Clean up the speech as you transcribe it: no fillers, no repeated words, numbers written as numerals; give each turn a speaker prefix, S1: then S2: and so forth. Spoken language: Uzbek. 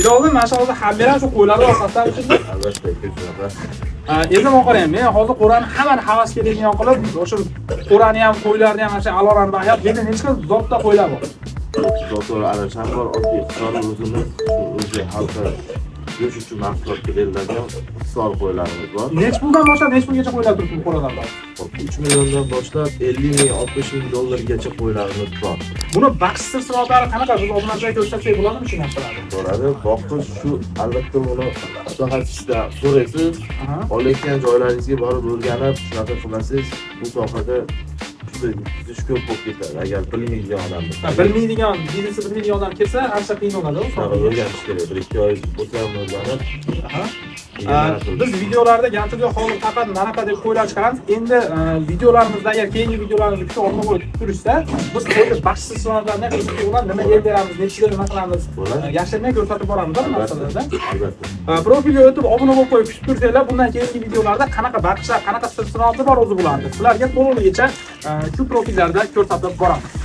S1: Birovni mana shu hozir hamma ham shu qo'ylarni orqasidan uchun.
S2: Albatta, aka, shunaqa.
S1: Endi man qarang, men hozir qo'rani hammani havas keladigan qilib, o'sha qo'rani ham, qo'ylarni ham, mana shu alorani baxyab, menda necha xil zotda qo'ylar bor?
S2: Zotor arasham bor, oddiy Hisor o'zimiz, shu o'zi xalqi go'sht uchun mahsulotga beriladigan Hisor qo'ylarimiz bor.
S1: Necha puldan boshlab necha pulgacha qo'ylar turibdi bu qo'ralarda?
S2: Hop, 3 milliondan boshlab 50 ming, 60 ming dollargacha qo'ylarimiz bor.
S1: Buni baqish silsilatlari qanaqa? Biz obunachilarga ko'rsatsak bo'ladimi shu narsalarni?
S2: Bo'ladi. Boqish shu, albatta, buni mutaxassisdan so'raysiz. Olayotgan joylaringizga borib o'rganib, shunaqa qilmasangiz, bu sohada juda yutish ko'p bo'lib ketadi agar bilmaydigan odam bo'lsa.
S1: Ha, bilmaydigan, biznesni bilmaydigan odam kelsa, ancha qiyin bo'ladi u
S2: Shunaqa
S1: sohaga.
S2: O'rganish kerak, 1-2 oy bo'lsa ham o'rganib, keyin mana shu-
S1: Biz videolarda Gamchilga hozir faqat manaqa deb qo'ylar chiqaramiz. Endi videolarimizda, agar keyingi videolarimizni kutib olma qo'yib kutib turishsa, biz qo'yni baqish silsilatlarini qilib, ular nima yeb beramiz, nechida nima qilamiz,
S2: Bo'ladi.
S1: Yashirmay ko'rsatib boramiz bu narsalarda.
S2: Albatta.
S1: Profilga o'tib obuna bo'lib qo'yib kutib tursanglar, bundan keyingi videolarda qanaqa baqishlar, qanaqa silsilasi bor o'zi bularni. Sizlarga to'lig'icha shu profillarda ko'rsatib boramiz.